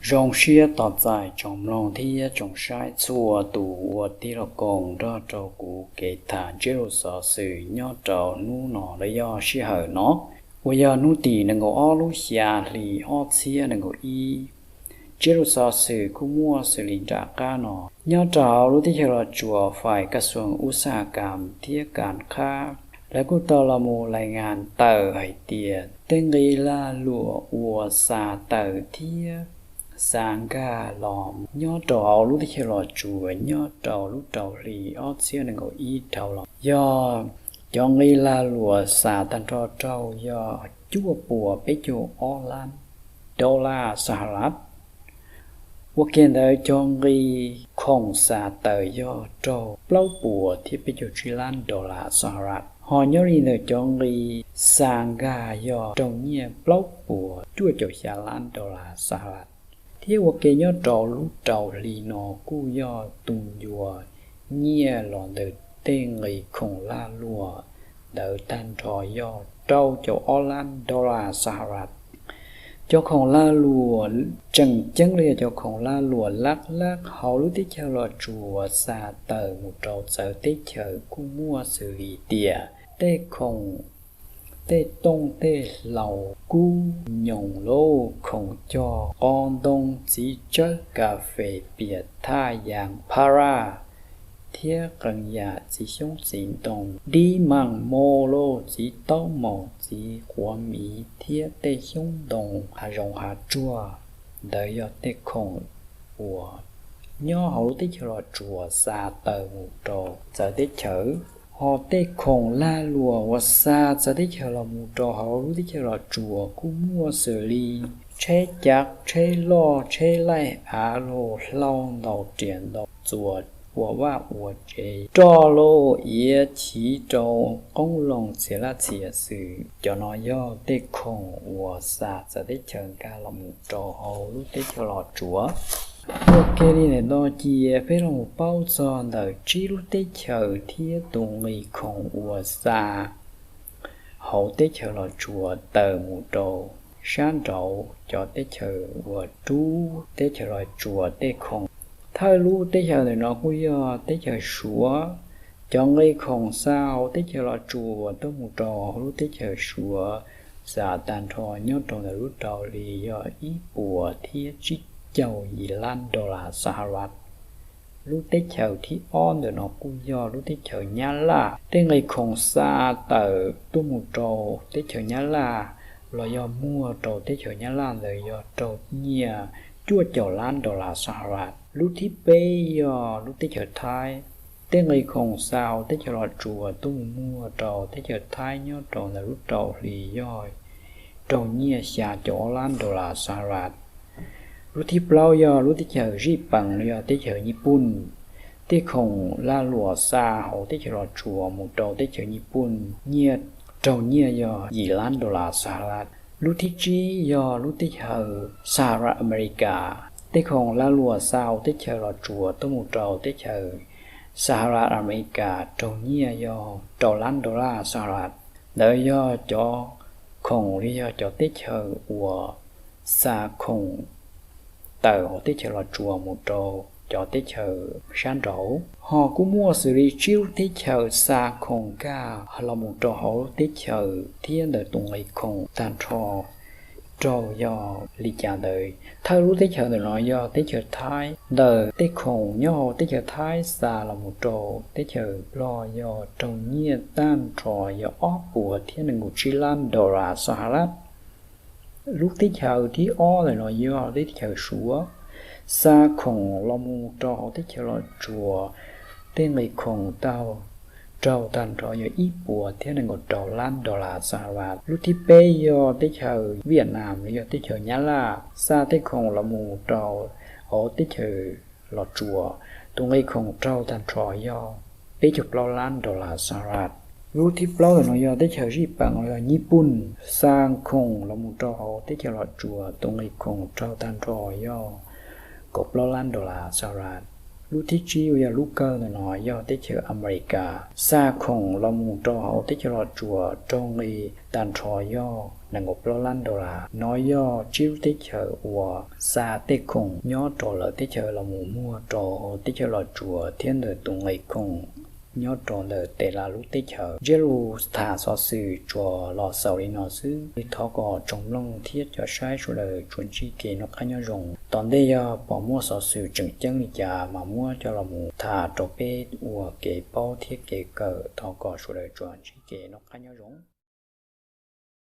Zoo siab tos txais tsoom mloog thiab tsoom saib txhua tus ua tij laug koom nrog rau kuv kev tham ntsiab lus xov xwm nyob rau hnub no los yog sij hawm no, uas yog hnub tim nees nkaum ob lub xya hli ob txhiab nees nkaum ib. Ntsiab lus xov xwm kuj muaj xws li nram qab no. Nyob rau hauv lub teb chaws Los Tsuas, fais kas xuas ub xaj kam thiab kas qhab, lawv kuj tau los mus lais ngas tawm hais tias tej nqi lag luam uas xa tawm thiab xa nkag los nyob rau hauv lub teb chaws Los Tsuas nyob rau lub rau hli ob txhiab nees nkaum ib dhau los, yog cov nqi lag luam xa tag nrho raug yog cuaj puas peb caug ob lab dollar Sahalat. Ua ke ntawd cov nqi khoom xa tawm yog raug plaub puas thiab peb caug tsib lab dollar Sahalat, ho nyob li ntawm cov nqi xa nkag yog raug nyiaj plaub puas cuaj caum xya lab dollar Sahalat. Thiab ua ke nyob rau lub rau hli no kuj yog tus ncua nyiaj los ntawm tej nqi khoom lag luam ntawd tag nrho yog rau caum ob lab dollar Sahalat. Cov khoom lag luam tseem ceeb los yog cov khoom lag luam laj laj hauv lub teb chaws Los Tsuas xa tawm mus rau txawv teb chaws kuj muaj xws li tias tej khoom, tej tooj tej hlau, kub nyoos lauj, khoom cog, qos ntoo, txiv tsawb, kas fes, pias, thaj, yas, phab raj, thiab qee yam txiv xyoob txiv ntoo, dib, maaj, mos lauj, txiv taub maum, txiv quav miv thiab tej xyoob ntoo hav zoov hav tsuag. Ntawd yog tej khoom uas nyob hauv lub teb chaws Los Tsuas xa tawm mus rau txawv teb chaws. Ho tej khoom lag luam uas xa txawv teb chaws los mus rau hauv lub teb chaws Los Tsuas kuj muaj xws li tsheb cav, tsheb loj, tsheb laij av lauj, hlau ntaus riam ntaus txuas ua vaj ua tsev, roj lauj, iav chiv rau qoob loo txhia laj txhia xwm. Cov no yog tej khoom uas xa txawv teb chaws nkag los mus rau hauv lub teb chaws Los Tsuas. Ua ke li ntawm no ces peb los mus paub txog ntawm tsib lub teb chaws thiab tus nqi khoom uas xa hauv teb chaws Los Tsuas tawm mus rau sab nraud cov teb chaws uas rub teb chaws Los Tsuas tej khoom. Thawj lub teb chaws ntawm no kuj yog teb chaws Suav. Cov nqi khoom xa hauv teb chaws Los Tsuas tuaj mus rau hauv lub teb chaws Suav xa tag nrho nyob rau ntawm lub rau hli yog ib puas thiab tsib caug yim lab dollar Sahalat. Lub teb chaws thib ob ntawm no kuj yog lub teb chaws Nyab Laj. Tej nqi khoom xa tawm tuaj mus rau teb chaws Nyab Laj los yog muag rau teb chaws Nyab Laj ntawd yog raug nyiaj cuaj caum lab dollar Sahalat. Lub thib peb yog lub teb chaws Thaib. Tej nqi khoom xa hauv teb chaws Los Tsuas tuaj mus muag rau teb chaws Thaib nyob rau ntawm lub rau hli yog raug nyiaj xya caum ob lab dollar Sahalat. Lub thib plaub yog lub teb chaws Zij Pees los yog teb chaws Nyij Pooj. Tej khoom lag luam xa hauv teb chaws Los Tsuas mus rau teb chaws Nyij Pooj nyiaj, raug nyiaj yog yim lab dollar Sahalat. Lub thib tsib yog lub teb chaws Sahalat Amelikas. Tej khoom lag luam xa hauv teb chaws Los Tsuas tuaj mus rau teb chaws Sahalat Amelikas raug nyiaj yog rau lab dollar Sahalat. Ntawd yog cov khoom li yog cov teb chaws uas xa khoom tawm hauv teb chaws Los Tsuas mus rau cov teb chaws sab nraud. Ho kuj muaj xws li tsib lub teb chaws xa khoom nkag los mus rau hauv teb chaws thiab ntawm tus nqi khoom tag nrho raug yog li cas ntawd. Thawj lub teb chaws ntawm no yog teb chaws Thaib. Ntawm tej khoom nyob hauv teb chaws Thaib xa los mus rau teb chaws Nplog yog raug nyiaj tag nrho yog ob puas thiab nees nkaum tsib lab dollar Sahalat. Lub teb chaws thib ob ntawm no yog teb chaws Suav. Xa khoom los mus rau hauv teb chaws Los Tsuas, tej nqi khoom tau raug tag nrho yog ib puas thiab nees nkaum rau lab dollar Sahalat. Lub thib peb yog teb chaws Vietnam los yog teb chaws Nyab Laj. Xa tej khoom los mus rau hauv teb chaws Los Tsuas, tus nqi khoom raug tag nrho yog peb caug plaub lab dollar Sahalat. Lub thib plaub ntawm no yog teb chaws Zij Pees los yog Nyij Pooj. Xa khoom los mus rau hauv teb chaws Los Tsuas, tus nqi khoom raug tag nrho yog kaum plaub lab dollar Sahalat. Lub thib tsib uas yog lub kawg ntawm no yog teb chaws Amelikas xa khoom los mus rau hauv teb chaws Los Tsuas raug nqi tag nrho yog nees nkaum plaub lab dollar. Nov yog tsib lub teb chaws uas xa tej khoom nyob rau lawv teb chaws los mus muag rau teb chaws Los Tsuas thiab ntawm tus nqi khoom nyob rau ntawm Tesla lub teb chaws. Zaj lus tham xov xwm tsuas los xaus li no xwb. Thov kom tsoom mloog thiab cov saib sawv daws tsuas ntsib kev noj qab nyob zoo. Tom ntej yog pom muaj xov xwm tseem ceeb li cas mas muab coj los mus tham rau peb ua kev paub thiab kev kawm. Thov kom sawv daws tsuas ntsib kev noj qab nyob zoo.